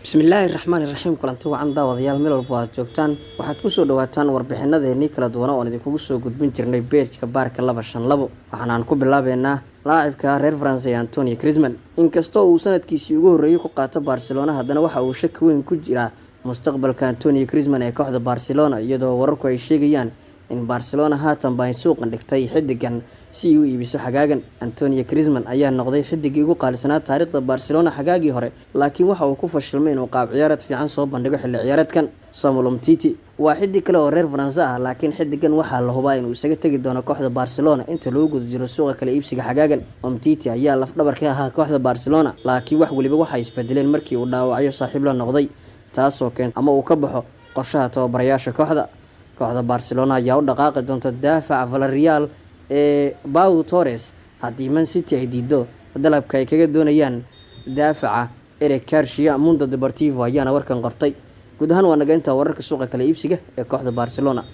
Bismillaahi raxmaani raxiim. Kulanti wacan, daawadayaal, meel walba aad joogtaan. Waxaad kusoo dhawaataan warbixinadeenii kala duwan oon idinkugu soo gudbin jirnay page-ka Baarka 252. Waxaanaan ku bilaabeynaa laacibka reer France ee Antonio Griezmann. Inkastoo uu sanadkiisii ugu horreeyay ku qaato Barcelona, haddana waxa uu shaki weyn ku jiraa mustaqbalka Antonio Griezmann ee kooxda Barcelona, iyadoo wararku ay sheegayaan in Barcelona haatan ba ay suuqan dhigtay xidigan si ay u iibiso xagaagan. Antonio Griezmann ayaa noqday xidigii ugu qaalisanaa taariikhda Barcelona xagaagii hore, laakiin waxa uu ku fashilmay inuu qaab ciyaareed fiican soo bandhigo xilli ciyaareedkan. Samuel Umtiti waa xidig kale oo reer Faranse ah, laakiin xidigan waxaa la hubaa inuu isaga tegi doono kooxda Barcelona inta lagu guda jiro suuqa kala iibsiga xagaagan. Umtiti ayaa lafdhabar ka ahaa kooxda Barcelona, laakiin wax weliba waxay isbedeleen markii uu dhaawacyo saaxiib la noqday, taasoo keenta ama uu ka baxo qorshaha tababarayaasha kooxda. Kooxda Barcelona ayaa u dhaqaaqi doonta daafaca Villarreal ee Pau Torres haddii Man City ay diido dalabka ay kaga doonayaan daafaca Eric Garcia. Mundo Deportivo ayaana warkan qortay. Guud ahaan waa naga intaa wararka suuqa kala iibsiga ee kooxda Barcelona.